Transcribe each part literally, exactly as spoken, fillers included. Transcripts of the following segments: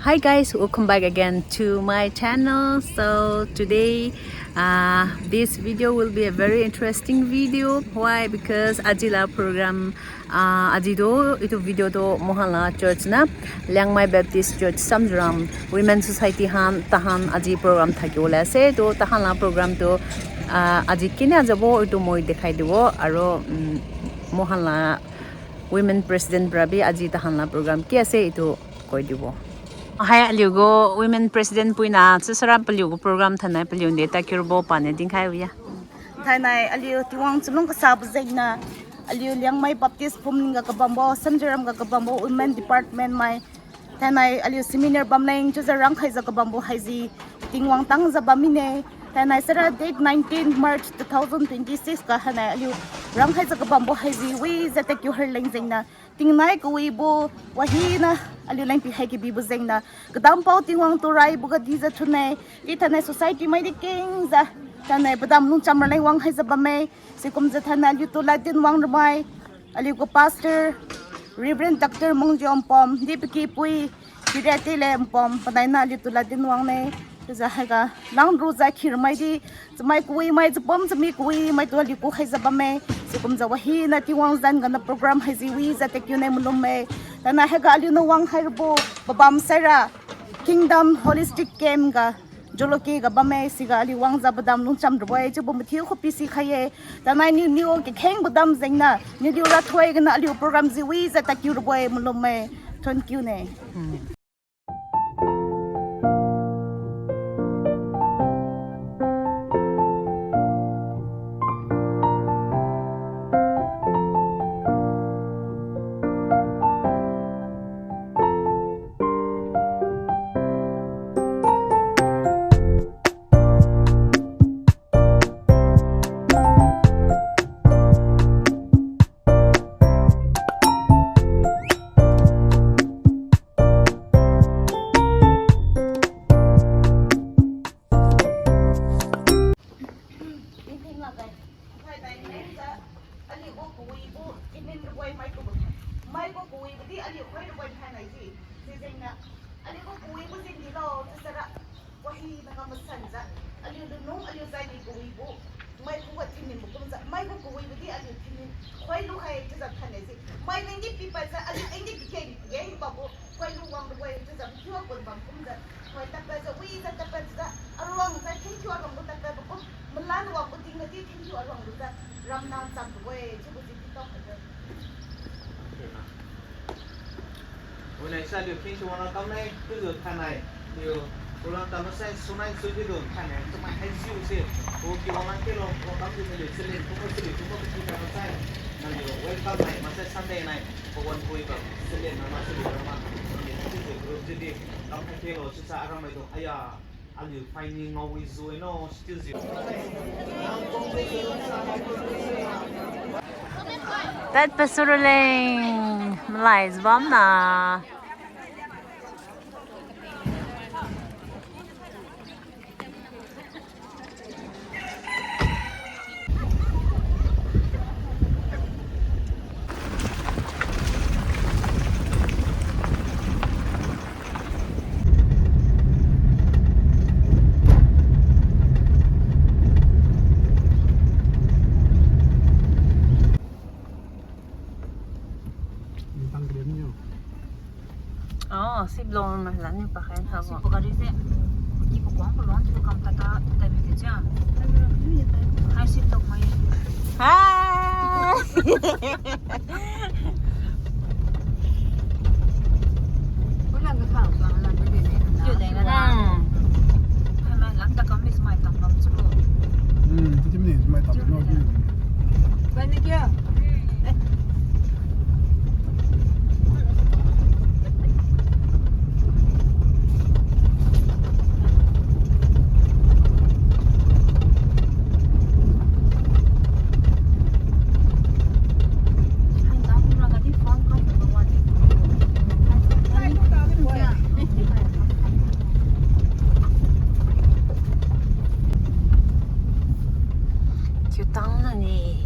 Hi guys, welcome back again to my channel. So today, uh, this video will be a very interesting video. Why? Because aji la program, uh, aji tu, itu video tu Mohanla Church na, Liangmai Baptist Church Samziuram Women Society han, tahan aji program thaki wala se tu, tahan la program tu, uh, aji kini ajabo itu moi dekhai dibo, aro, um, Mohanla Women President para bi aji tahan la program ki ase itu koi dibo. Hai aliu gu Women President puina, chiusara paliu gu program thainai paliu de takiurbo pani dinkhai wiya. Thainai aliu Tingwang chalung kasabo jengna, aliu Liangmai Baptist Phumling ga kabambo, Samziuram ga kabambo, Women Department mai. Thainai aliu seminar bamleng chiujiu rangkhaijiu kabambo haise, Tingwang tangjiu bam mine. Thainai sara date nineteen March two thousand twenty-six ga hainai aliu rangkhaijiu kabambo haise, wijiu takiu harleng jengna, tingnai kawibo wahina aliu leng pihai kabibo jengna, kadampao Tingwang tu raibo ga dijiu thune, di thainai society mai di kengjiu, thainai padam lungcham raleng wang haijiu bamme, sikumjiu thainai aliu tu ladin wang ramai, aliu gu pastor, Reverend Doctor Mungjiu Mpom, di pakipui, Kiriatele Mpom, panaina aliu tu ladin wangne, chiujiu haiga, langrujiu khirmai di, chamai kawi mai, chapom chami kawi mai tu aliu ku haijiu bamme, sikumjiu wahina Tingwang zan gana program haise wijiu takiu ne malumme, thainai haiga aliu na wang hai rabo, pabam saira, Kingdom Holistic Camp ga, Joloke ga bamme, siga aliu wangjiu padam lungcham rabo-e, chiubo mathiu khupi sikhai-e. Thainai niu niu kakheng padam jengna, niu niu rathoi gana aliu program se wijiu takiu rabo-e, malumme. Thank you ne. Tingting lakge. Thainai nengjiu, aliu gu kawibo, tingting rabo-e mai kubo. Mai gu kawibo di aliu khoi rabo-e thainai ji. Sijengna, aliu gu kawibo jengdilo, chiusara. Wahina ga masanjiu, aliu lunung, aliu jai di kawibo. Mai khuga thinminbo kumjiu, mai gu kawibo di aliu thinmin. Khoi lukhai chiujiu thainai ji. Mai nengdi pipadjiu, aliu nengdi pikeng, pikeng bambo. Khoi lu wang rabo-e chiujiu, mathiu akun bam kumjiu. Khoi tadpadjiu, wijiu tadpadjiu, aruangjiu, khengthiu aruangbo tadpadbo kum, malan wangbo tingga di khengthiu aruang lujiu, ramna cham rabo-e chiubo ji di tao khaijiu. Wina isa aliu khengthiu wangna kamnai, chiujiu thainai, aliu, program tamna sai, sunai, sujiu thainai, chamai haijiu se, o ki wangna kelo, program di naliu, chalen, kumbo chalen, kumbo kati tamna sai, naliu, welcome nai, maksai Sunday nai, pawan puiga, chalen, na maksai di, rama, naliu, chiujiu, group jidi, kam khai kelo, chiusa, aram maidung, aya, aliu, phaini, ngao wi, zui, no, still zui. Tadpad suraleng, malai jibamna. Oh, si blong na la ni pa khai thabo. Si pagari se. Ni ko kuang ko long tu kam kata tabi de cha. Hai si blong mai. Hai. Ulang ka khang bang lam de ne. Yo de na. Hmm. Hai ma lam ta kam is mai tam lam chu. Hmm, tu ni mai tam no. Bai ni kya? Kiu tang na ni.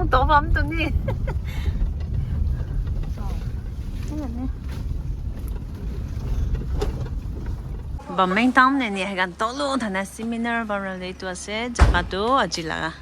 Tobam tu ni. Bam meng tam ne ni haigan tolu thana seminar bam ra le tu ase jaga tu aji laga.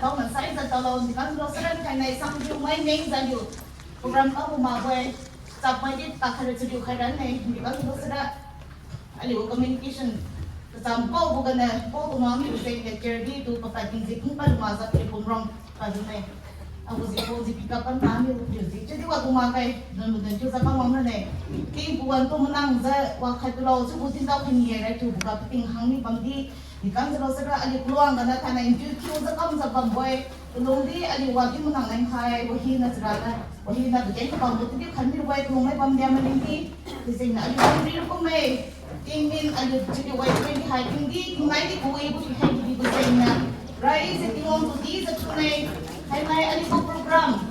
Tao na sai za tao lo, ni kan lo saran kai nai sang ju mai meng za ju. Program ka bu ma boi, chap mai di ta khare chu ju khai ran ne, ni kan lo sara. Aliu communication, kacham pao bu gana, pao bu ngam ju zeng ne, ker di tu, papa ting zi kung pa lu ma za, pili pum rong, pa du ne. Agu zi pao zi pick up pan ta ni, ju zi, chu di wa bu ma kai, don bu don chu za pa ngam ne. Ting bu wan tu manang za, wa khai tu lo, chu bu tin tao khai ni ye, rai tu bu ka, ting hang ni bam di, Ni kan zalo sara aliu kuluang gana thainai intiu thiu za kam za bam boi. Kulung di aliu wa di manang nai khai, wahina zara na. Wahina bujeng kabam bu di khan mi boi kulung mai bam dia maning di. Di zeng na aliu ri kum mai. Ting min aliu chili wai kum di hai ting di, ting nai di kui bu di hai di bu zeng na. Rai zi ting wang tu di za tu nai. Hai mai aliu ko program.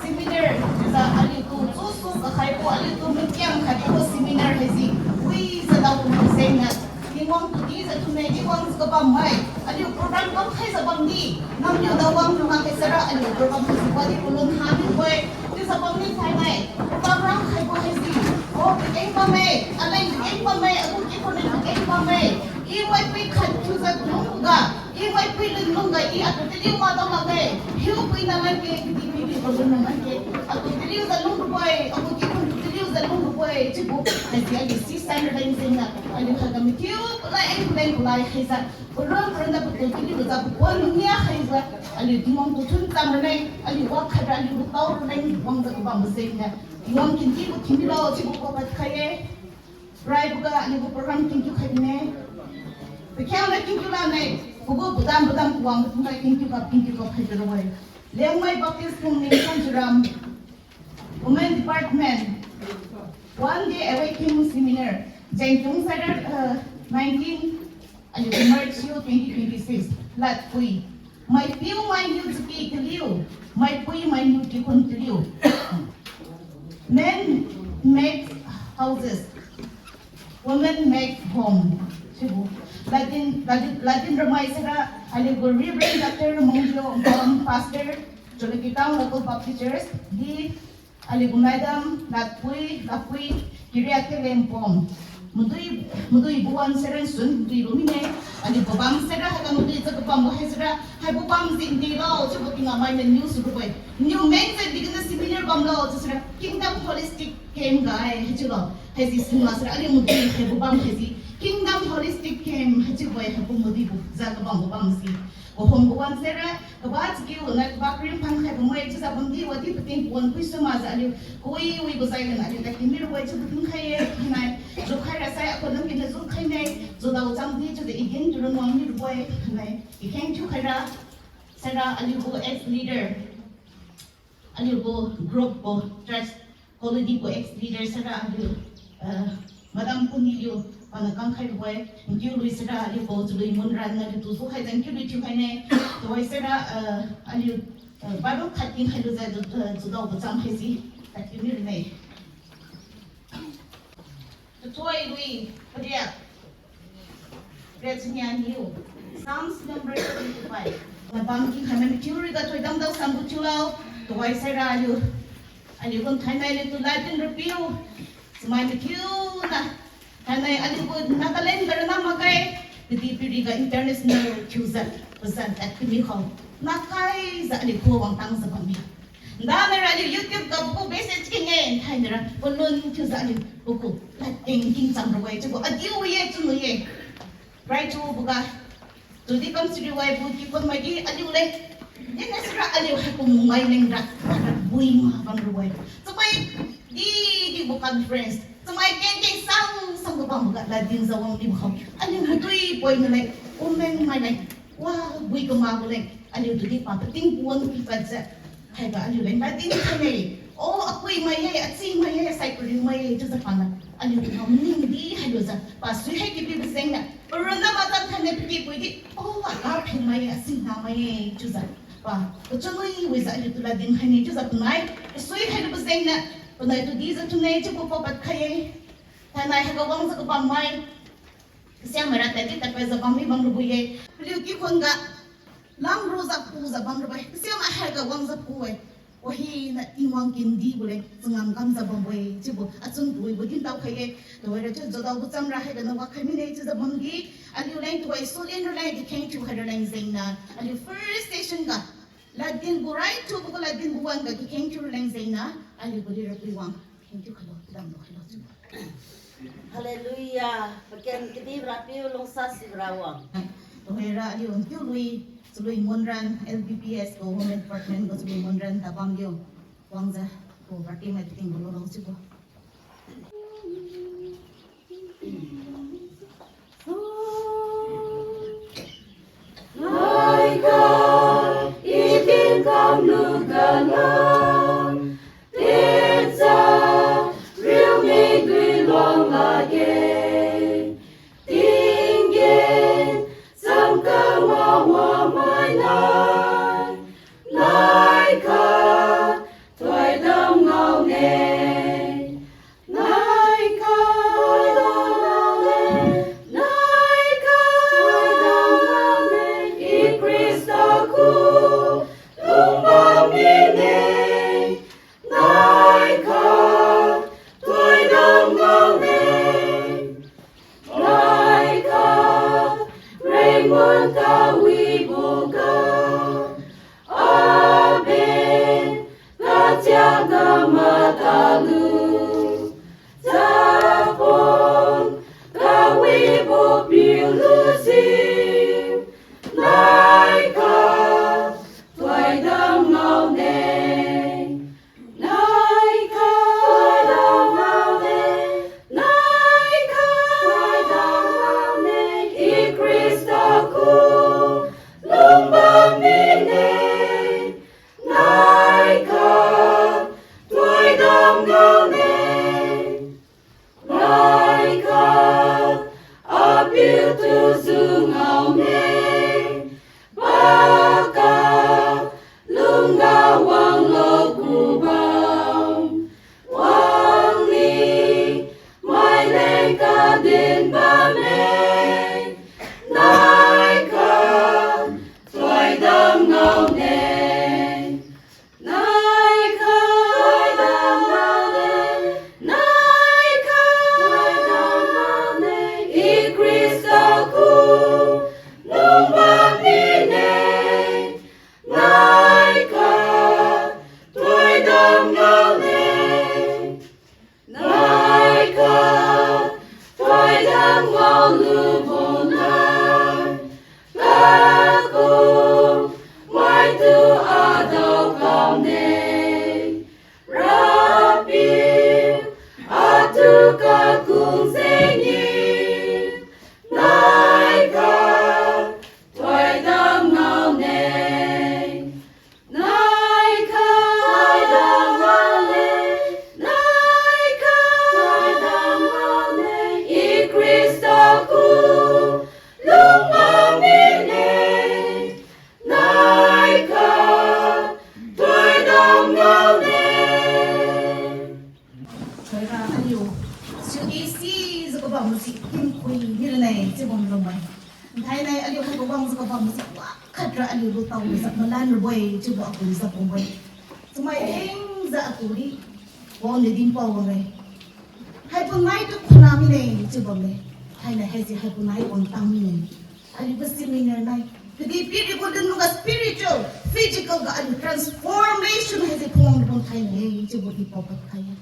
Seminar, jiu za aliu tu, su su kakhai bo aliu tu, matiang khat di bo seminar haisi, wi za dao tu zeng na, Tingwang tu di za tu ne, Tingwang za kabam mai, aliu program kam khai za bam di, nam niu dao wang tu ma khai sara, aliu program tu si kwa di kulun ha di boi, di za bam di khai mai, program ram khai bo haisi, o, kakeng bam mai, aleng kakeng bam mai, agu ki kulun kakeng bam mai, i wai pui khat tu za tu ga, I maipui lun lungga i atu taliu ma dao lakge, hiu pui na manke, kidi pui di palun na manke, atu taliu za lung ruboi, atu kikun taliu za lung ruboi, chiubo, haisi aliu si san raleng zeng na, aliu khaga mathiu, palai, paleng palai, haiza, palun, palun na patu taliu za, pakwan lung nia, haiza, aliu Tingwang tu thun cham raleng, aliu wa khat ra, aliu lu tao raleng, wang za kabam zeng na, Tingwang kindi bu kindi lo, chiubo ko pat khai ye. Raiboga aliugu program kingkiu khai bine. Pakhiangna kingkiu lane, pagu padam padam kuwang mathungga kingkiu kap kingkiu kap khai rabo-e. Liangmai Baptist Phungning Sanjuram, Women Department, One Day Awake Theme Seminar, Jengtung Saturday, uh, nineteen, aliu March twenty twenty-six, Ladpui. Maipiu mainiu jaki taliu, maipui mainiu kikhun taliu. Men make houses, women make home. Sibo, ladin, ladin, ladin ramai sara, aliugu Reverend Doctor Mungjo, Pastor, Cholaki Town Local Baptist Church, di Aliugu madam, Ladpui, Ladpui, Kiriat Kelempom. Madui, madui buan seren sun, madui lumine. Aliu babam sera, haiga madui za kabam hai sera, hai babam zin di lo, chiubo tingga mai na niu su ruboi. Niu meng zan di kena seminar bam lo, chiu sera, Kingdom Holistic Camp ga hai, haichiu lo. Haisi sungla sera, aliu madui, hai babam haisi. Kingdom Holistic Camp, haichiu boi, hai bu madui bu, za kabam babam si. Kahum kawan sera, kaba chakiu na kaba krim phan khai bamai chiujiu bamdi wadi pating pawan pui suma jiu aliu kawi wi bajai len aliu tadkiu mirabo-e chiu pating khai-e, hinai. Jukhai rasai akhon lam kina jukhai ne, judao chamdi chiujiu igin turun wang mirabo-e, hinai. Ikheng thiu khaira, sera aliugu ex leader. Aliugu group gu church colony gu ex leader sera aliu, eh, Madam Kuni liu, pana kangkhai rabo-e, nkiu lui sera aliugu chalui mun ran na aliu tu jukhai jang kiu lui thiu khai ne, tuhoi sera, eh, aliu, eh, Bible khat kin khai lujiu, eh, judao bacham haisi, khat kiu mirane. Tuhoi lui, pariak. Pariak chinia niu. Psalms number seventy-five. Nabam king khamai mathiu riga thoidam dao sambo thiu lo. Tuhoi saira aliu. Aliu gun thainai liu tu ladin rapiu. Chamai mathiu na. Thainai aliu gun Nagaland ga rana makai. Kadihpiriga international thiu zat. Pazan at kami khou. Nakai za aliu khu wangtang za bammi. Nda nara aliu YouTube ga pagu message keng-e, thainara palun thiujiu aliu pagu ladkeng kingcham rabo-e, chiubo adiu ye, chunwi ye. Raichuboga, tudi kamsiri waibo kikhun maidi aliu leng. Dina sira aliu haikum mai lengra, ara bui ma bam rabo-e. Chamai di, dibo conference. Chamai keng keng sang sang kabamboga ladin jawang dibo khao. Aliu madui poina leng, women mai leng. Wa, bui kamakbo leng. Aliu tudi pa pating puan pipadjiu. Haiga aliu leng ladin thainai. O, apui mai ye, achi mai ye, saikariu mai ye, chiujiu pana. Aliu tu ngam ningdi hailujiu. Pasui hai kipibo jengniu. Paronna matan thainai pakipuidi. O, aga phin mai ye, asingna mai ye, chiujiu. Pa, pachunwi wijiu aliu tu ladin thainai, chiujiu panai. Pasui hailubo jengniu. Panai tu dijiu tunai, chiubo papad khai ye. Thainai haiga wangjiu kabam mai. Kasiamaira tadi tadpadjiu bammi bam rabo-e. Paliu kikhun ga langrujiu pujiu bam rabo-e. Kasiamai haiga wangjiu pu-e. Wahina Tingwang kendibo leng changam kamjiu bambo-e, chiubo achun puibo din tao khai-e. Tuhoira chiu Jodao gu chamra haiga na wakhai mine chiujiu bamdi. Aliu leng tuhoi sulen raleng kikheng thiu khai raleng jengniu. Aliu first station ga. Ladin gu rai thiubo gu ladin gu wan-ga kikheng thiu raleng jengniu. Aliu gu di Rapiu wang. Thank you, khailo, damlo, khailo, chiu. Hallelujah. Paken kadi Rapiu lungsa sibra wang. Tuhoira aliu ntiu lui, chalui monran, L B P S gu Women Department gu chalui monran tabam diu. Wangjiu, gu party mai tingbo lolo chiubo. Naikha, i tingkam lugala, techa, riu migui luang lakge, tinggen, chamkam mawa mai nai, naikha, thoidam ngaone. Naikha, naikha, i Khrista khu lungbam mine. Naikha, thoidam ngaone. Naikha, rengmun kawiboga, aben, kachia kamatalu, chapon, kawibo piulusi, naikha, thoidam ngaone. Naikha, thoidam ngaone, naikha, thoidam ngaone, i Khrista khu lungbam mine, naikha, thoidam ngaone. Naikha, apiu tuju ngaone, pakak lungga wanglo kubam, wangni maileng kaden bamme, naikha, thoidam ngaone. Naikha, thoidam ngaone, naikha, thoidam ngaone, i Khrista khu lungbam mine, naikha, thoidam ngaone. Naikha, thoidam ngao lubo nai, kakum maitu adao kamne. Rapiu, atu kakung jengniu, naikha, thoidam ngaone. Naikha, thoidam ngaone, naikha, thoidam ngaone, i Khrista khu lungbam mine, naikha, thoidam ngaone. Thoira aliu, siudi sijiu kabambo si kinkhui mirane chiu bam lumai. Nthainai aliu haibo wangjiu kabambo si wakhatra aliu lutao lujiu malan rabo-e chiubo akun jiu bambo-e. Chamai lengjiu akudi, wangniu dinpao wang-e. Haibo nai tu khuna mine chiu bamme. Thainai haise haibo nai wangtang mine. Aliu gu seminar nai. Kadihpiri gu lunlung ga spiritual, physical ga aliu transformation haise phungwang bam khai ne, chiubo di pao pad khai ye.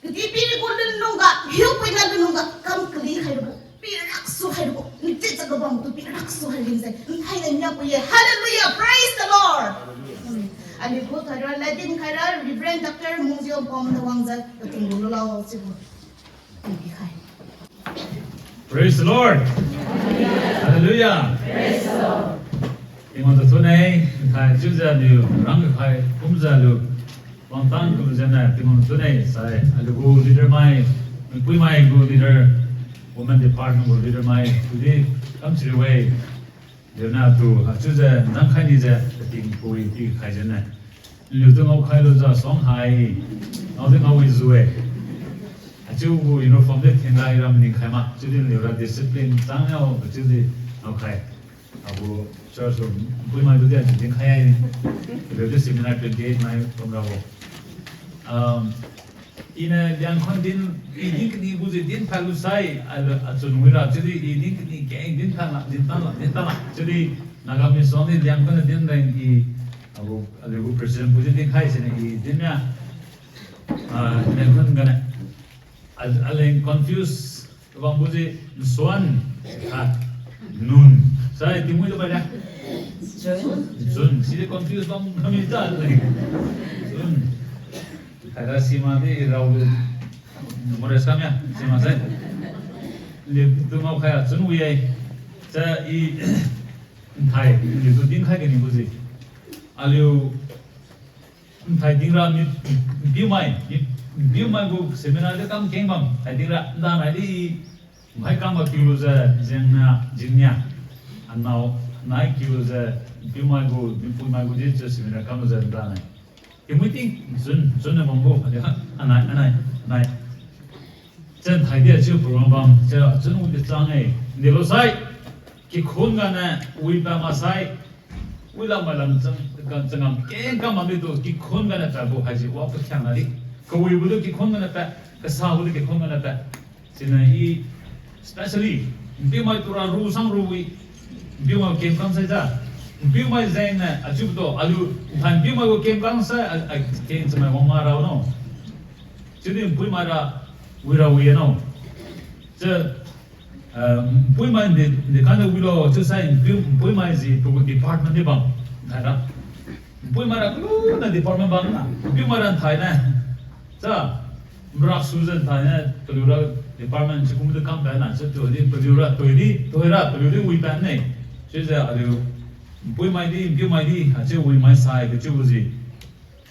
Kadihpiri gu lunlung ga, hiupuina lunlung ga kam kali khai rabo, piraksu khai rabo, nti chak ga bamtu piraksu khai ling sai, nthai na niapu ye. Hallelujah, praise the Lord. Aliu gu thaira ladin khaira Reverend Doctor Mungjiu Pom na wangjiu, pating gu lulao chiubo. Praise the Lord. Hallelujah. Tingwang tu thune, khai chiujiu aliu rangkhai kumjiu aliu wangtang kumjiu na Tingwang thune sai, aliu gu leader mai, Puimai gu leader, women department gu leader mai, tudi kam siri we. Aliu natu, achiujiu nzangkhai nijiu, kating pui ti khaijiu na. Aliutu ngaokhai lujiu suang hai, ngao di ngao wi ju-e. Achiu gu uniform di thinra ira maning khai ma, chiudi aliura discipline chang yao, achiudi ngaokhai. Agu church gu Puimai tudi achiu dinkhai ai. Aliutu seminar twenty eight mai pamrabo. Um, Iniu Liangkhon din, i din kani gu ji din phalu sai, a, achun wira, chiudi i din kani keng din thanla, din thanla, din thanla. Chiudi Naga mission di Liangkhon din reng i, agu, aliu gu president gu ji dinkhai siniu i din nia. Ah, Liangkhon ganiu. A, aleng confuse kabam gu ji nsuan, ha, nun. Sai, tingmui tu bai da. Jun. Jun. Sidi confuse bam kami ta leng. Jun. Khaira sima di rao lu. Mores kamya, sima sai. Liutu ngao khai achun wi ai. Sa i nthai, liutu dinkhai kani gu ji. Aliu nthai dingra mi, piumai, mi, piumai gu seminar di kam keng bam, nthai dingra, nda nai di, hai kam ba kiu lujiu, jengna, jingnia, anao, nai kiu lujiu, piumai gu, mi puimai gu di, chiu seminar kam lujiu, nda nai. Kimui ting, jun, jun na bam gu, adi ha, anai, anai, anai. Chan thai di achiu program bam, chiu achun wi di chang e. Dilo sai, kikhun ganiu wi pa ma sai, wi lam mai lam chang, changam keng kam bam di tu, kikhun ganiu pa gu haisi wa pakhiangna di. Kawibo tu kikhun ganiu pa, kasabo tu kikhun ganiu pa. Siniu i, especially, npiumai tura ru sang ru wi, npiumai kem kam sai ja. Npiumai jengniu, achiu tu, aliu, nthai npiumai gu kem kam sai, a, a, keng chamai wang ma rao no. Chiudi npuimai ra, wi ra wi no. Chi, eh, npuimai de, de kanda wilo, chiusai npui, npuimai ji, pagu department di bam, nthai ra. Npuimai ra, kaluna department bam na. Npiumai ra nthai na. Cha, mrak sujiu nthai na, paliura department chiu kumtu kam pa na, chiu tu di, paliura, toi di, toi ra, paliu di wi pa ne. Chiujiu aliu, npuimai di, npiumai di, achiu wimai sai, kachiubo ji.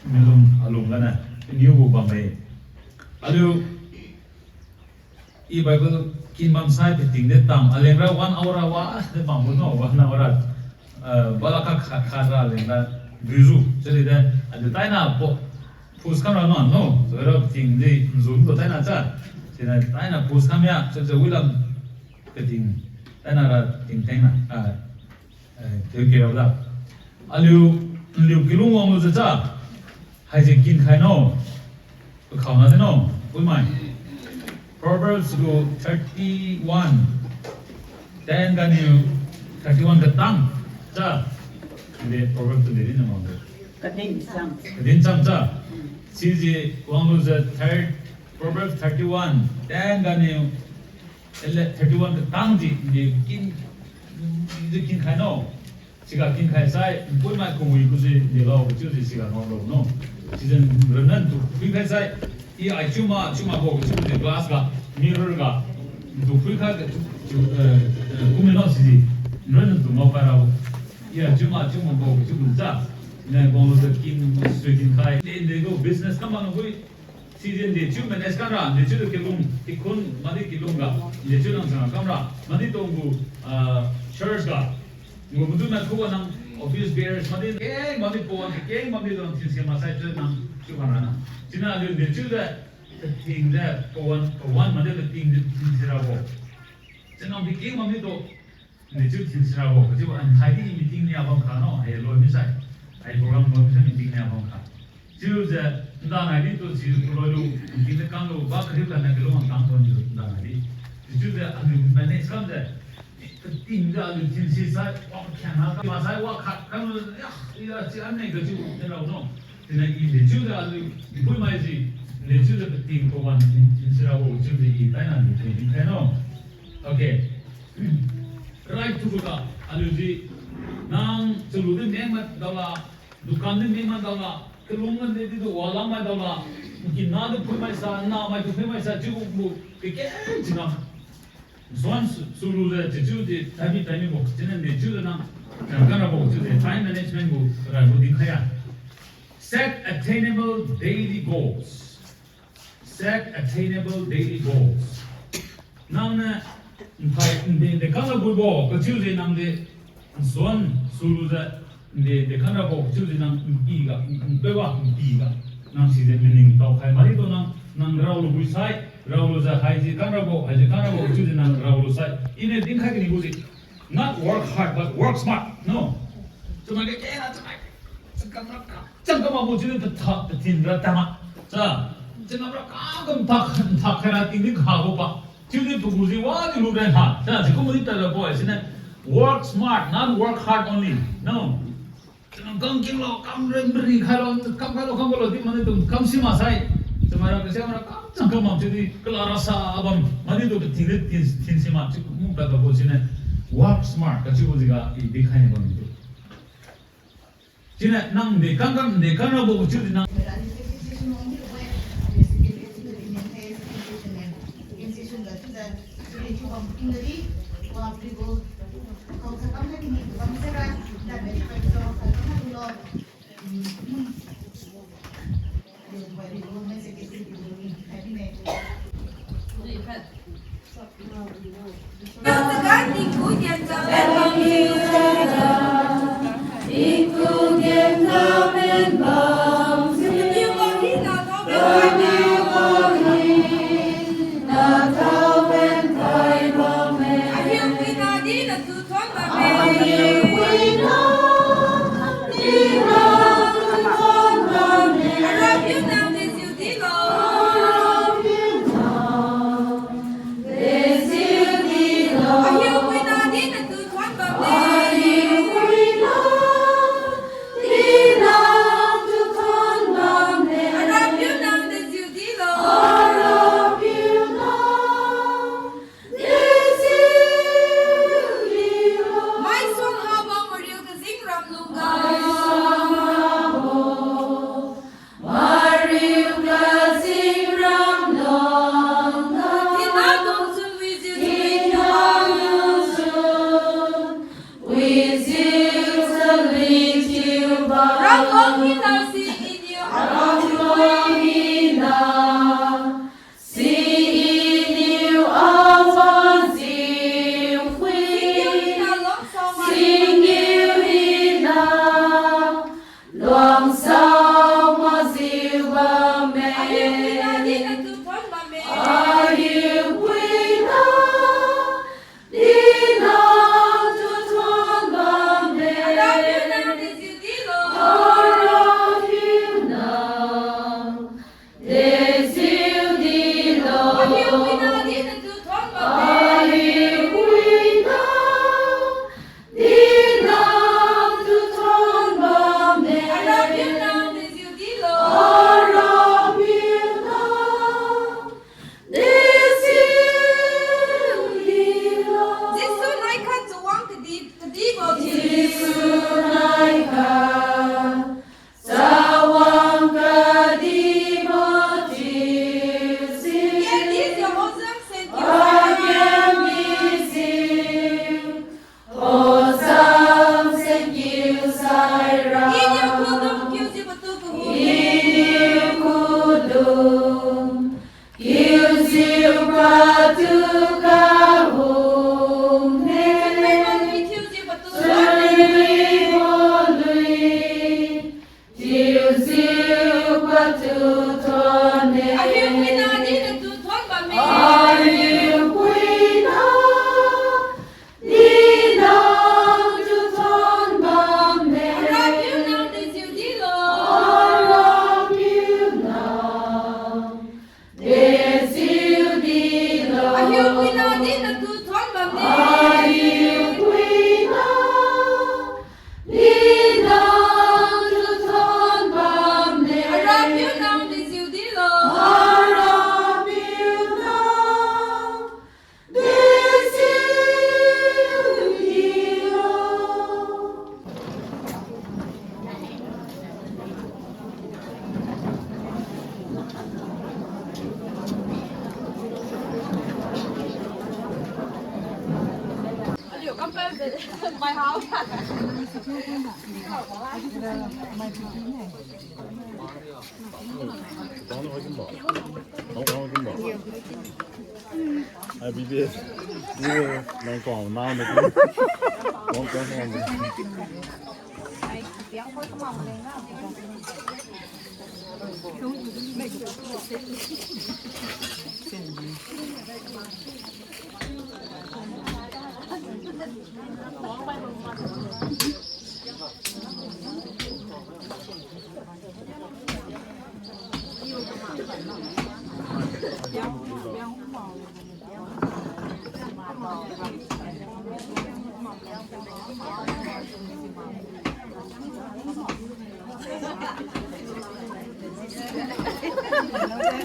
Milung alung ganiu, niu gu bamme. Aliu, i Bible kin bam sai pating de tam, alengra one hour a wa, de bambo no, one hour a, eh, bala kha kha kha ra alengra, duizu, chali de, aliu taina po, pus kam ra no, no, so ra pating de, nzun tu taina cha, siniu taina pus kam ya, cha cha wilam, pating, taina ra ting tengna, ah, Eh, thiu kira da. Aliu, aliu kilung wanglujiu cha. Haise kinkhai no. Pakhaona de no. Puimai. Proverbs gu thirty-one. Ten ganiu thirty-one katang. Cha. De Proverbs tu de din wanglu. Kadin cham. Kadin cham cha. Siji wanglujiu third, Proverbs thirty-one. Ten ganiu ele-, thirty-one katang ji, de kin, de kinkhai no. Siga kinkhai sai, npuimai kawi kuji, delo kachiu ji siga ngaolo no. Sijeng ranan tu phuikhai sai, i ai chiuma, chiuma bo kachiu ji glass ga, mirror ga, tu phuikhai ga, chiu, chiu, eh, eh, kummi no siji, ranan tu ngao pai rabo. I ai chiuma, chiuma bo kachiu ji cha, ne bong lo de kin, sui kinkhai, de, de go business kam bam no phui, Sijeng dechiu manage kamra, dechiu tu kilung, kikhun, madi kilung ga, dechiu nang chang kamra, madi tong gu, ah, church ga, gu madu na khuga nang office bearers, madi keng, madi pawan, keng, madi tong thin se masai tu nang chiu kamra na. Sina aliu dechiu de, kating de, pawan, pawan, madi kating de, thin se rabo. Sina bi keng, madi tu, Dechiu thin sirabo, kachiubo nthai di meeting nia bam kha no, hai loi misai. Hai program loi misai meeting nia bam kha. Chiujiu, nda nai di tu si kuloi lu, meeting de kam lu, ba kariu kaniu kalung tang pon jiu, nda nai di. Dechiujiu, aliu manage kamjiu, Kating jiu aliu thinsi sai, wa khen ha, wa sai, wa khat, kan, ya, ya, chi anne kachiu, thin rao no. Tina i dechiu jiu aliu, i pui mai si, dechiu jiu kating pawan, thin, thinsi rabo chiu jiu i taina aliu thin, thin khai no. Okay. Rai thuga, aliu si, nang chalu di meng ma daola, dukan di meng ma daola, kalung ma di di du walam mai daola, kina di phui mai sa, na mai tu phui mai sa, chiu bu, keke, china. Nsuan su, sulu jiu chiu di, thaimi thaimi bo, chinan di chiu di nang, chang kan rabo chiu di, time management gu, rai gu dinkhai ya. Set attainable daily goals. Set attainable daily goals. Nang niu, nthai, nde, nde kang rabo bo, kachiu di nang di, nsuan, sulu jiu, nde, nde kang rabo, kachiu di nang, npi ga, npe wa, npi ga. Nang si di meaning tao khai, mari tu nang, nang raolu bui sai, raolu jiu haisi kang rabo, haisi kang rabo, kachiu di nang raolu sai. Iniu dinkhai kani gu di. Not work hard, but work smart. No. Chamai keke na chamai. Changkam ra ka, changkam abo chiu di patha, pathin ra tama. Cha, changkam ra ka, kam thak, thak khai ra ting di khabo pa. Chiu di pagu si wa di lu ren ha. Cha, si kum di tadra bo, siniu work smart, not work hard only. No. Changkam kam kenglo, kam ren mari khailo, kam khailo, kam khailo, di mani tu kam si maksai. Chamai ra kasiamai ra kam changkam bam chiu di, kala rasa bam, mani tu pathin di thin, thin si mak chiu kum tadra bo siniu work smart, kachiu bo jiga, i dinkhai ni bam di tu. Siniu nang de kang kang de kang rabo chiu di nang.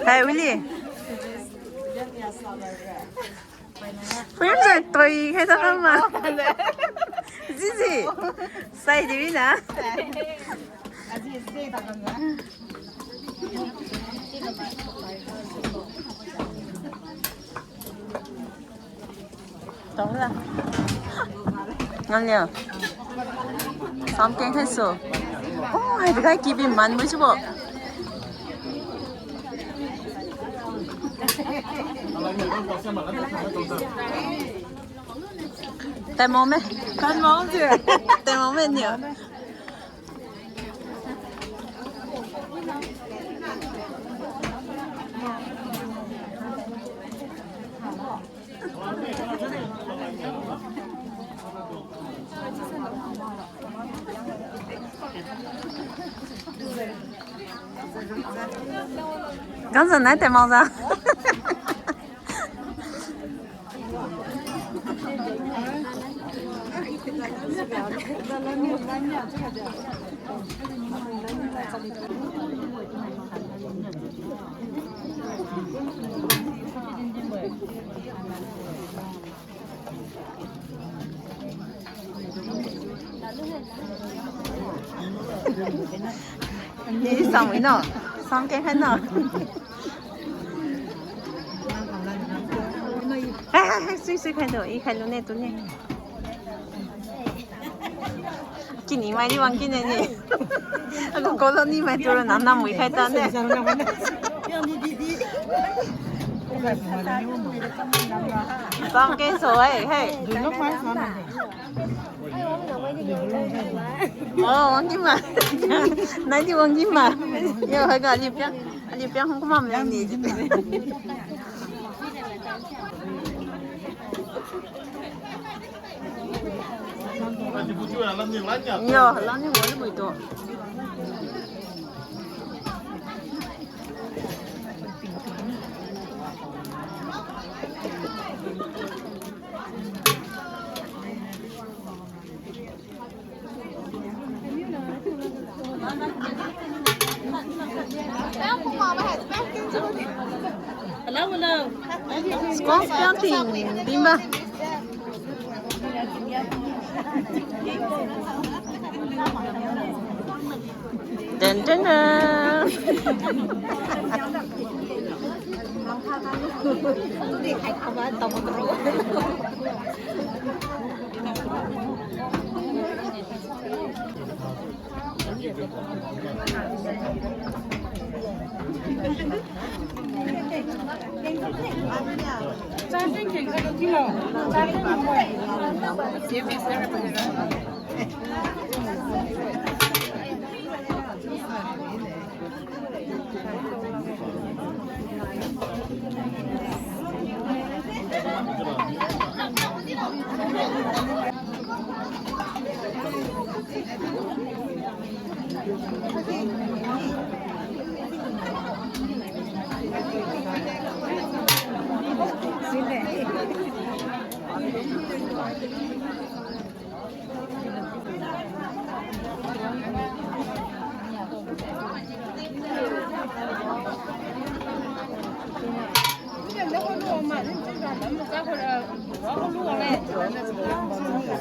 Hai, Willy. Film se toi khai ta kama. Zizi. Sai di na. Tau la. Ngan lia. Samkeng khai su. Oh, hai de kai kibi man bui chiubo. Taimao me. Taimao se. Taimao me niu. Gangsa nai taimao za. Ni samwi no, samkeng khai no. Hai, hai, hai, sui, sui khai do, i khai lu ne, tu ne. Kini mai di wang kine ni. Agu colony mai tu ra nam nam wi khai ta ne. Samkeng so hai, hai. Oh, wang kima. Nai di wang kima. Yo, hai ga aliu piang. Aliu piang hung kumam le ni. Yo, lani wang ni bui to. Squash planting, bimba. Dun, dun, dun.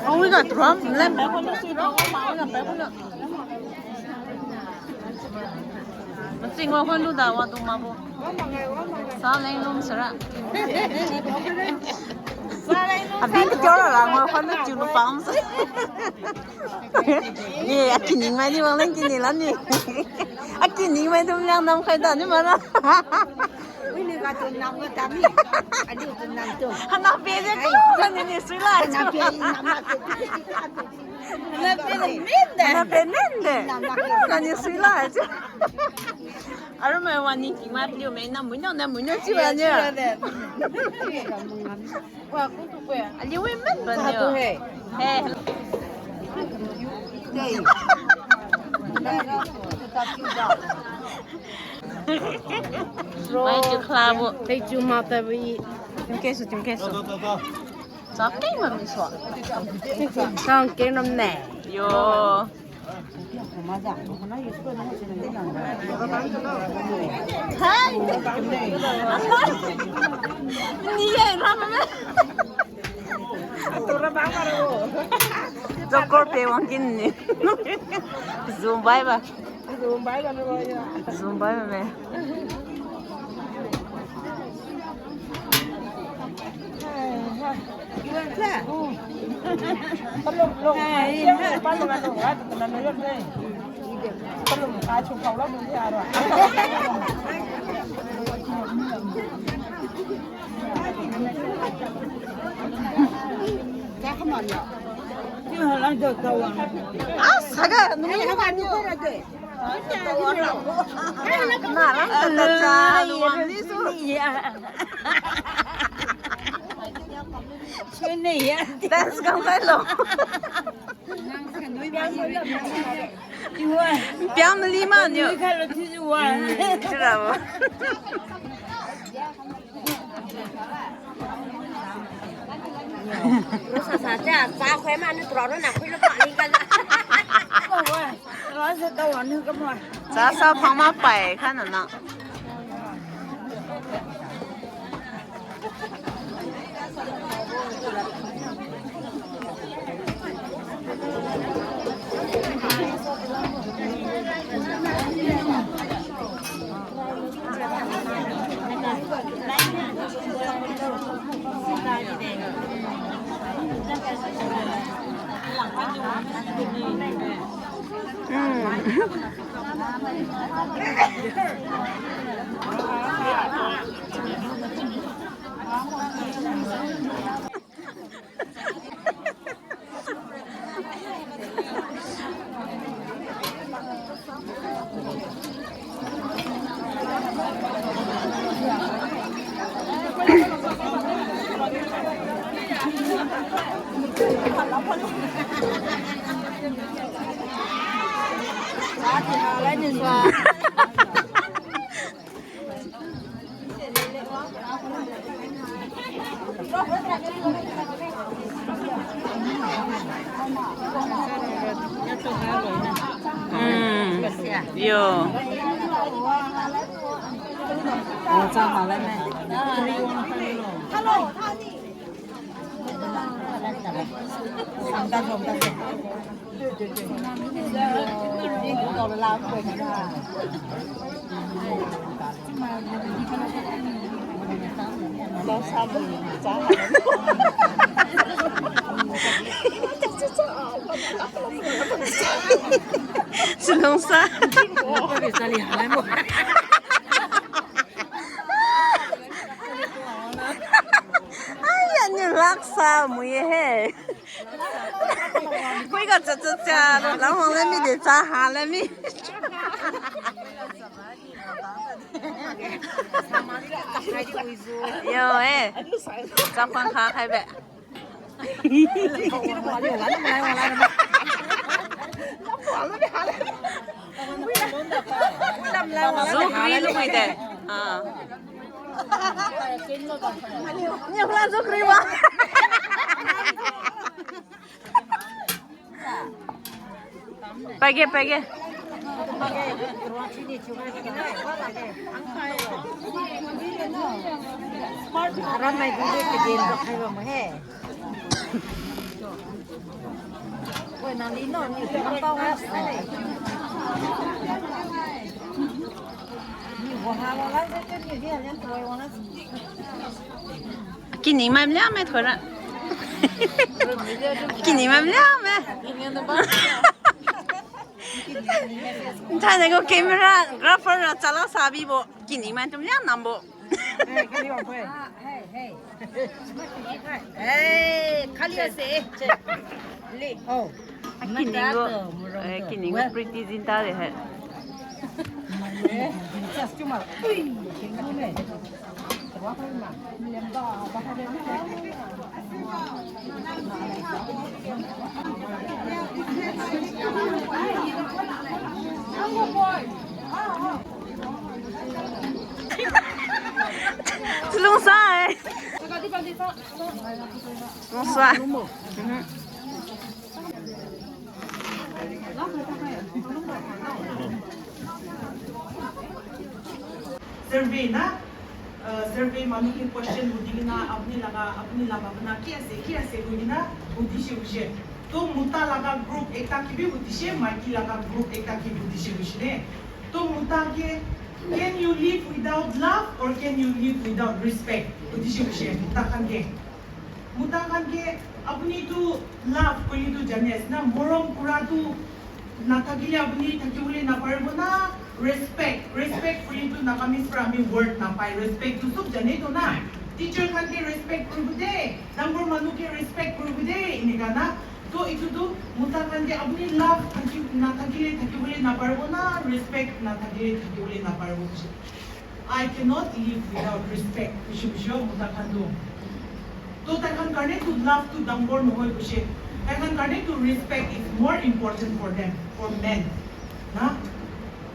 Ang wi ga drum lem. Masing wa khon lu da wa tu ma bo. Sa leng lum sara. Sa leng lum. Abin ka tiara la ngua khan na chiu lu pam sa. Ye, akining mai ni wang leng kini la ni. Akining mai dum liang nam khai da ni ma na. Ui, ni ga tu nam ga ta mi. Ani tu nam tu. Hana pe de ko, hana ni sui la. Hana pe nam la tu. Hana pe nam de. Hana pe nam de. Hana ni sui la. Aru mai wani ki ma pliu mai na mu no na mu no chiu la ni. Aliu wi mat bane. He. Mai chiu khlabo. Tei chiu ma ta bi. Tim ke su, tim ke su. Sa keng ma mi su. Sa keng nam ne. Yo. Hai. Ni ye ram me. Jokor pe wang kin ni. Zoom bai ba. Zoom bai ba me. Asaga nungi haba ni. Nara tata cha luan ni su. Dance kam khai lo. Piang mali ma niu. Chira bo. Sa sa cha, sa khoi ma ni tro ro na khoi lo pa ni ka. Cha sa phang ma pai kha na na. Mm. Yo. Chalungsa. Ai, aniu laksa mui he. Khui ga cha cha cha, la wang le mi de cha ha le mi. Yo, eh. Cha khang kha khai be. Zukri lu mai de. Ah. Ni pula zukri wa. Paige, paige. Aram mai di di ke din ba khai ba mo he. Oi, nang di no, ni ke ang pao ha. Ni wa ha wa la se ke ni di ha lian tu wa la. Kini mai mlia mai thora. Kini mam liang me. Nthai na gu camera grapher ra chala sabibo. Kini mai tum liang nambo. Hey, hey. Hey, khali ase. Oh. Kini gu, eh, kini gu Preity Zinta de hai. Lungsa eh. Lungsa. Mhm. Survey na, uh, survey manu ki question hudi kina apni laga, apni laga mana ki ase, ki ase hudi na hudi si use. To muta laga group ekta ki bi hudi se, maiki laga group ekta ki hudi si use ne. To muta ke, can you live without love or can you live without respect? Hudi si use, muta khan ke. Muta khan ke apni tu love kuli tu jane asina, morom kura tu nathakile apni thakiule naparibo na, respect, respect kuli tu Nagamese pra ami word napai, respect tu sub jane tu na. Teacher khan ke respect kuribo de, dangor manu ke respect kuribo de, ini kana. To itu tu muta khan ke apni love thaki, nathakile thakiule naparibo na, respect nathakile thakiule naparibo. I cannot live without respect, kusi kusi muta khan tu. To tai khan karne tu love tu dangor nohoi kusi. Tai khan karne tu respect is more important for them, for men. Na?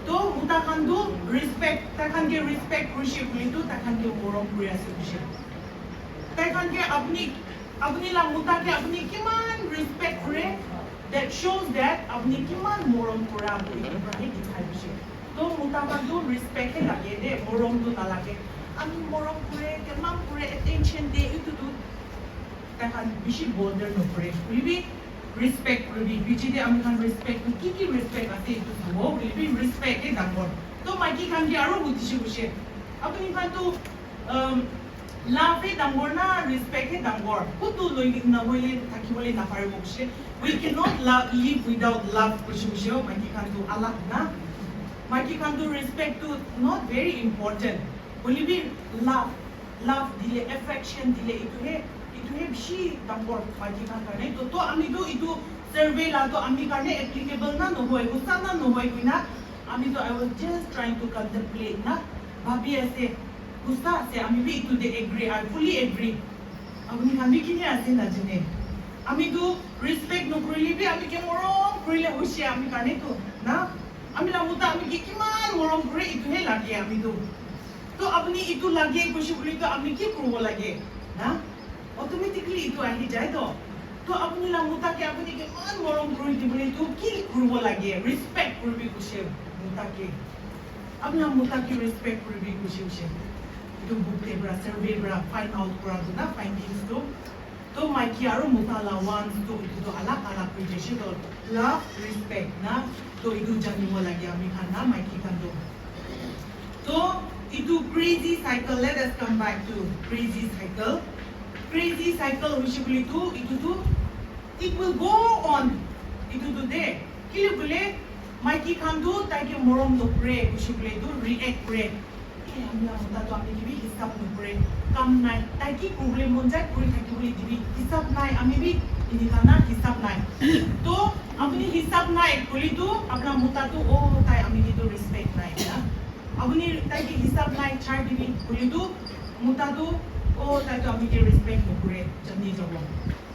To muta khan tu respect, tai khan ke respect kusi kuli tu tai khan ke morom kuri ase kusi. Tai khan ke apni, apni la muta ke apni kiman respect kure, that shows that apni kiman morom kura tu itu pra hi dikhai kusi. To muta khan tu respect he lage de, morom tu nalage. Ami morom kure, kemam kure, attention de, itu tu. Tai khan bisi bother nokure. Maybe respect kuri bi, bisi de ami khan respect tu, ki ki respect ase itu sabo, maybe respect he dangor. To maiki khan ke aru hudi si use. Apni khan tu, um, love he dangor na, respect he dangor. Kutu loi na hoile, thakibo le naparibo kusi. We cannot love, live without love kusi use, maiki khan tu alag na. Maiki khan tu respect tu not very important. Hoile bi love, love dile, affection dile, itu he, itu he bisi dangor maiki khan karne. To, to ami tu itu survey la tu ami karne applicable na nohoi, husa na nohoi kuina. Ami tu, I was just trying to contemplate na, bhabi ase, husa ase, ami bi itu de agree, I fully agree. Apni khan bi kini ase na jine. Ami tu respect nokuri le bi ami ke morom kuri le husi ami karne tu na. Ami la muta ami ke kiman morom kure itu he lage ami tu. To apni itu lage kusi buli tu ami ki kurubo lage na? Automatically itu ahi jai to. To apni la muta ke apni ke kiman morom kuri di buli tu ki kurubo lage? Respect kuribi kusi muta ke. Apni la muta ke respect kuribi kusi use. Itu book de pra, survey pra find out kura tu na findings tu. To maiki aru muta la wants tu itu tu alag alag kuri jesi to, love, respect na, to itu janibo lage ami khan na maiki khan tu. To itu crazy cycle, let us come back to crazy cycle. Crazy cycle husi buli tu itu tu it will go on. Itu tu de kili bule maiki khan tu tai ke morom nokure husi buli tu react kure. Eh, ami la muta tu ami ke bi hisab nokure. Kam nai, tai ki kuri monjai kuri thaki buli dibi. Hisab nai, ami bi ini khan na hisab nai. To, apni hisab nai kuli tu, apna muta tu, oh, tai ami ke tu respect nai na. Apni tai ke hisab nai char dibi kuli tu, muta tu, oh, tai tu ami ke respect nokure, jani jabo.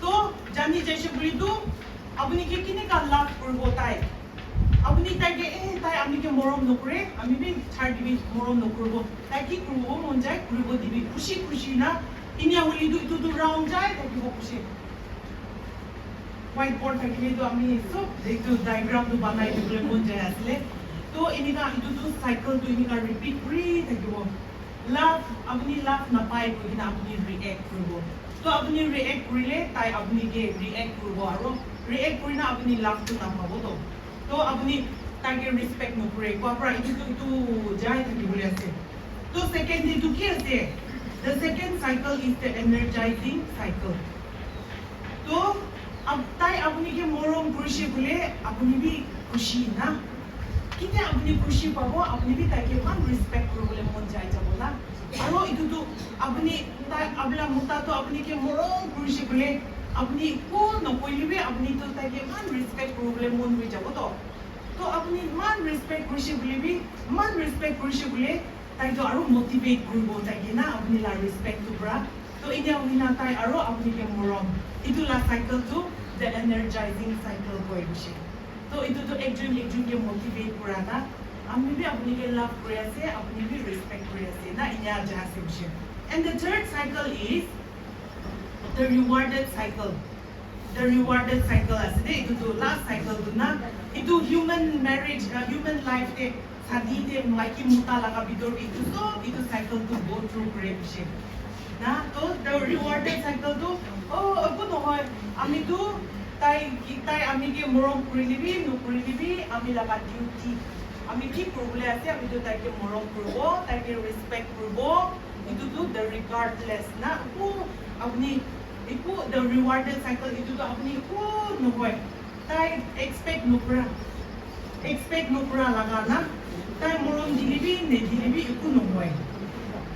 To, jani jaise buli tu, apni ke kini ka love kuribo tai. Apni tai ke, eh, tai ami ke morom nokure, ami bi char dibi morom nokuribo. Tai ki kuribo monjai kuribo dibi khusi khusi na, ini a holi tu itu tu round jai thakibo khusi. Whiteboard thakile tu ami sob itu diagram tu banai tu kule monjai asile. To ini ka itu tu cycle tu ini ka repeat kuri thakibo. Love, apni love napai kuri kina apni react kuribo. To apni react kurile, tai apni ke react kuribo aro. React kuri na apni love tu napabo to. To apni tai ke respect nokure. Kuapra itu tu itu jai thakibo le ase. To second itu ki ase? The second cycle is the energizing cycle. Ab-, tai apuni ke morom kurise bole, apuni bi khusi na. Kiti apuni khusi pabo, apuni bi tai ke man respect kuribole mon jai jabo na. Aro itu tu, apuni, tai, abla muta tu apuni ke morom kurise bole, apuni ku nokoi libi apuni tu tai ke man respect kuribole mon wi jabo to. To apuni man respect kurise bole bi, man respect kurise bole, tai tu aro motivate kuribo tai ke na apuni la respect tu pra. To inia wina tai aro apuni ke morom. Itu la cycle tu the energizing cycle koi bise. To itu tu ekjon ekjon ke motivate kura na. Ami bi apuni ke love kuri ase, apuni bi respect kuri ase na inia ja ase bise. And the third cycle is the rewarded cycle. The rewarded cycle ase de, itu tu last cycle tu na. Itu human marriage, uh, human life te, sadi te, maiki muta laga bidor te itu sob, itu cycle tu go through kure bise. Na, to the rewarded cycle tu, oh, aku nohoi, ami tu, tai, tai ami ke morom kuri libi, nokuri libi, ami laga duty. Ami ki kuribole ase, ami tu tai ke morom kuribo, tai ke respect kuribo, itu tu the regardless na, aku, apuni, iku the rewarded cycle, itu tu apuni ku nohoi. Tai expect nokura. Expect nokura laga na. Tai morom dilibi, nedilibi, iku nohoi.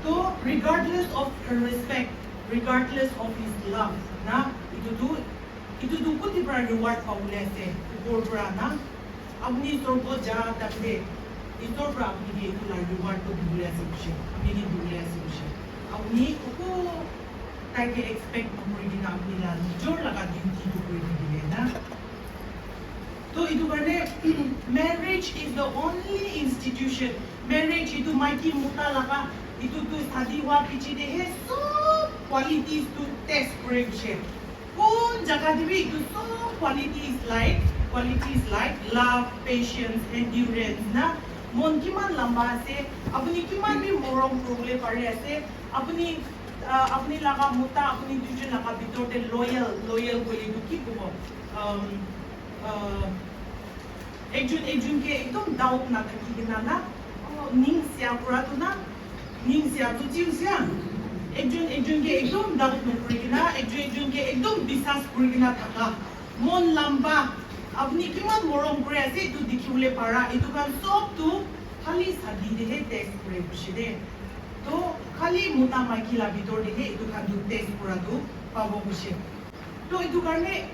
To, regardless of her respect, regardless of his love, na, itu tu, itu tu kuti pra reward pabole ase, upor pra na. Apuni sorgo ja takde, Isor pra apuni ke itu la reward tu dibole ase bise, apuni ke dibole ase bise. Apuni uku tai ke expect nokuri kina apuni la nijor laga duty tu kuri dibole na. To itu karone, marriage is the only institution. Marriage itu maiki muta laga, itu tu sadi wa piche de he sob qualities tu test kure bise. Kun jaga de bi itu sob qualities like, qualities like love, patience, endurance na. Mon kiman lamba ase, apuni kiman bi morom kuribole pari ase, apuni, ah, apuni laga muta, apuni duijon laga bidor te loyal, loyal kule tu ki kubo, um, uh, ekjon ekjon ke ekdom doubt na thaki kina na, oh, ning sia kura tu na, ning sia tu chiu sia. Ekjon ekjon ke ekdom doubt nokuri kina, ekjon ekjon ke ekdom biswas kuri kina thaka. Mon lamba, apuni kiman morom kuri ase, itu dikhi bole para, itu khan sob tu, khali sadi de he test kure bise de. To, khali muta maiki la bidor de he, itu khan tu test kura tu, pabo bise. To itu karone,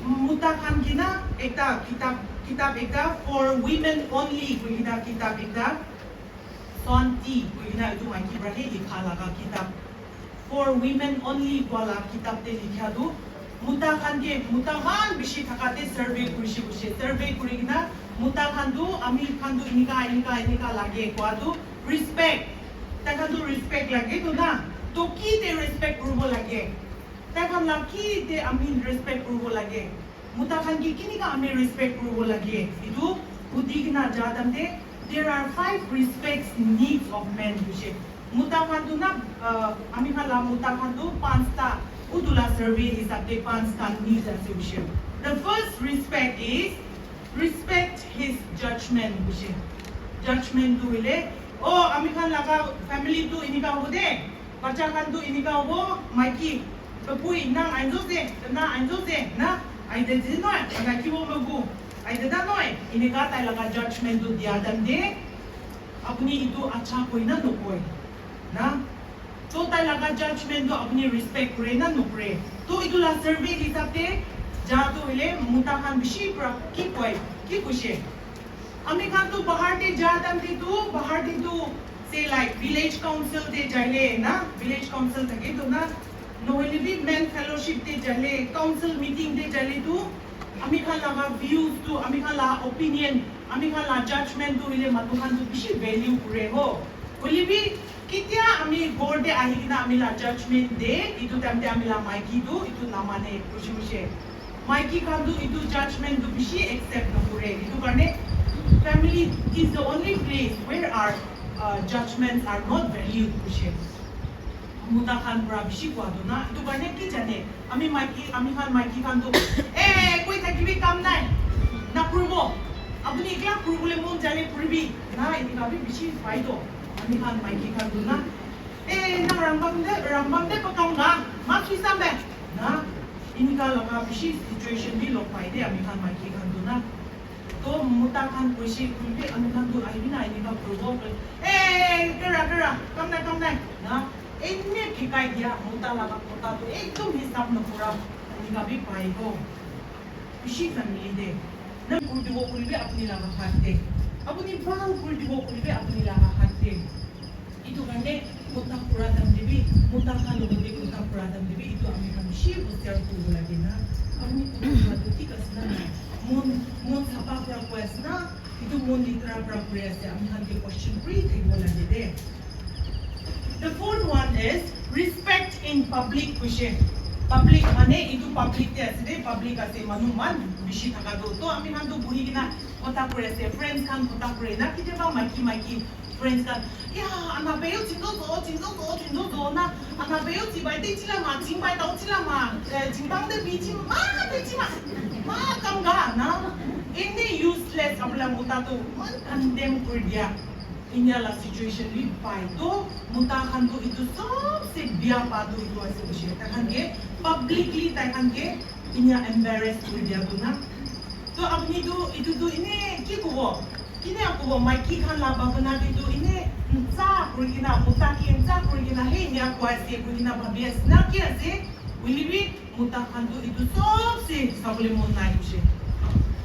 muta khan kina ekta kitab, kitab ekta For Women Only koi kina kitab ekta, Santi koi kina itu maiki pra he likha laga kitab. For Women Only wala kitab te likha tu, muta khan ke, muta man bisi thaka te survey kurise kurise, survey kuri kina, muta khan tu, ami khan tu inika, inika, inika lage kua tu, respect. Tai khan tu respect lage tu na, to ki te respect kuribo lage. Tai khan la ki te ami respect kuribo lage. Muta khan ki kinika ami respect kuribo lage. Itu hudi kina ja tamte, there are five respects needs of men bise. Muta khan tu na, ah, ami khan la muta khan tu pansta, utu la survey hisab te pansta needs ase bise. The first respect is respect his judgment bise. Judgment tu hoile, oh, ami khan laga family tu inika hobo de, bacha khan tu inika hobo, maiki, papui nang ainjo se, na ainjo se, na, aide ji noi, ana kibo magu, aide da noi, inika tai laga judgment tu dia tamde, apuni itu acha koi na nokoi, na. To tai laga judgment tu apuni respect kure na nokure. To itu la survey hisab te, ja tu hoile, muta khan bisi pra ki koi, ki kuise. Ami khan tu bahar te ja tamde tu, bahar te tu, say like village council te jaile na, village council thage tu na, nohoile bi men fellowship te jaile, council meeting te jaile tu, ami khan laga views tu, ami khan la opinion, ami khan la judgment tu hoile manu khan tu bisi value kure ho. Hoile bi, ketia ami ghor te ahi kina ami la judgment de, itu time te ami la maiki tu, itu namane, buji buse. Maiki khan tu itu judgment tu bisi accept nokure. Itu karone family is the only place where our, uh, judgments are not valued, buse. Muta khan pra bisi kua tu na, itu karone ki jane, ami maiki, ami khan maiki khan tu, eh, koi thakibi kam nai, nakuribo, apuni kla kuribole mon jale kuribi, na, ini kabi bisi pai tu, ami khan maiki khan tu na, eh, nang rangbam de, rangbam de pakam ga, ma sui sam de, na, Iniga laga bishi situation di lopai de, ami khan maiki khan tu na. To mota khan kuisi khuibi, ami khan tu ai bina iniga phuibo. Eh, kara, kara, kamnai, kamnai. Na, iniga kikai dia, mota laga mota tu ekdom hisab nakura, iniga bi paibo. Bishi khan mide. Nang kurdibo kuribi apuni laga hath de. Apuni bhal kurdibo kuribi apuni laga hath de. Itu karone mota kura tamdibi, mota khan lugudi mota kura tamdibi, itu ami khan bishi hotiar kubo lage na. Apuni mota kura tu thik ase na nai? Mon, mon sapa kura kuri ase na? Itu mon letera kura kuri ase, ami khan ke question kuri thakibo lage de. The fourth one is respect in public kuise. Public mane itu public te ase de, public ase manu man bishi thaka tu. To ami khan tu buhi kena mota kuri ase, friends khan mota kuri na, kitiaba maiki maiki friends khan, ya, ana peiyo chingjo jo, chingjo jo, chingjo jo na, ana peiyo chibai de chila ma, chingbai tao chila ma, eh, chingbang de pi chi ma, de chi ma, ma kamga na, iniu useless abula mota tu man condemn kuri dia. Inia la situation bi pai to, mota khan tu itu sobse bia pa tu itu ase kuise. Tai khan ke publicly tai khan ke inia embarrass kuri dia tu na. To apuni tu itu tu iniu ki kubo? Iniu kubo maiki khan la babo na di tu iniu ncha kuri kena, mota ki ncha kuri kena, he iniu kua ase kuri kena bhabi ase na ki ase? Wili bi mota khan tu itu sobse sabole mon nai kuise.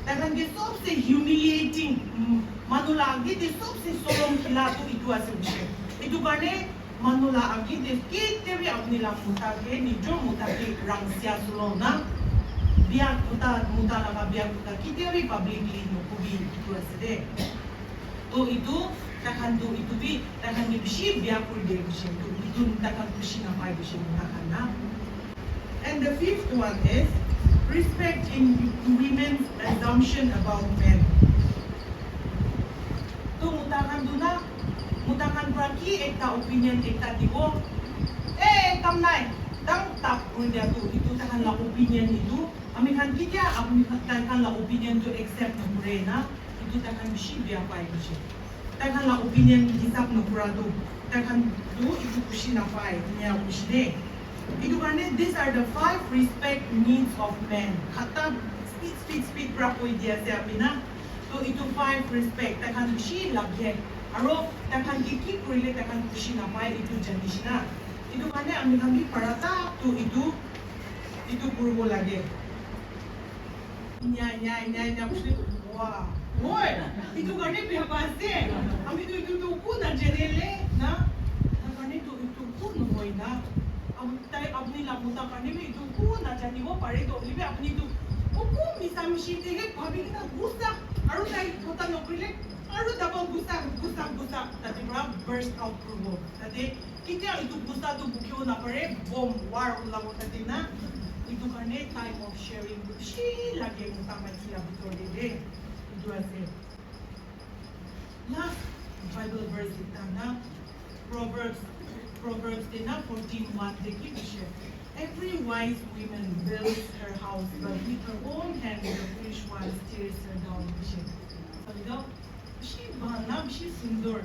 Tai khan ke sobse humiliating, mm, manu la agi de sobse sorom kila tu itu ase kuise. Itu karone manu la agi de kitiabi apuni la mota ke, nijor mota ke rangsia sulo na. Bia mota, mota laga bia mota kitiabi publicly nakubi itu ase de. To itu, tai khan tu itu bi, tai khan ni bishi bia kuri de kuise tu, itu tai khan khusi napai kuise mota khan na. And the fifth one is respect in women's assumption about men. To mota khan tu na, mota khan pra ki ekta opinion ekta dibo. Eh, kamnai, tang tap kuri dia tu, itu tai khan la opinion itu. Ami khan kitia, ami khan, tai khan la opinion tu accept nakure na. Itu tai khan bishi bia pai kuise. Tai khan la opinion hisab nakura tu, tai khan tu itu khusi napai, nia khusi de. Itu karone, these are the five respect needs of men. Khat ta speed, speed, speed pra koi dia se apina. To itu five respect, tai khan bishi lage. Aro tai khan ki ki kurile tai khan khusi napai itu jani sina. Itu karone ami khan bi para ta tu itu, itu kuribo lage. Nya, nya, nya, nya, kusi. Wa. Oi. Itu karone bia pa se. Ami tu itu tu ku na jere le na. Na karone tu itu ku na hoi na. Am tai apni la mota karone mi itu ku na jani wo pare to libe apni tu. Ku ku mi sa mi si te he bhabi kena gusa. Aru tai mota nokri le. Aru double gusa, gusa, gusa. Tadi pra burst out kuribo. Tadi kitia itu gusa tu bukhiu na pare, bomb, war ulabo tadi na. Itu karone time of sharing bishi lage mota maiki la bhitor de de. Itu ase. Last Bible verse ekta na, Proverbs, Proverbs tena fourteen one de ki bishe. Every wise woman builds her house, but with her own hand the foolish one tears her down bishe. Sabi do? Bishi bhal na, bishi sundor.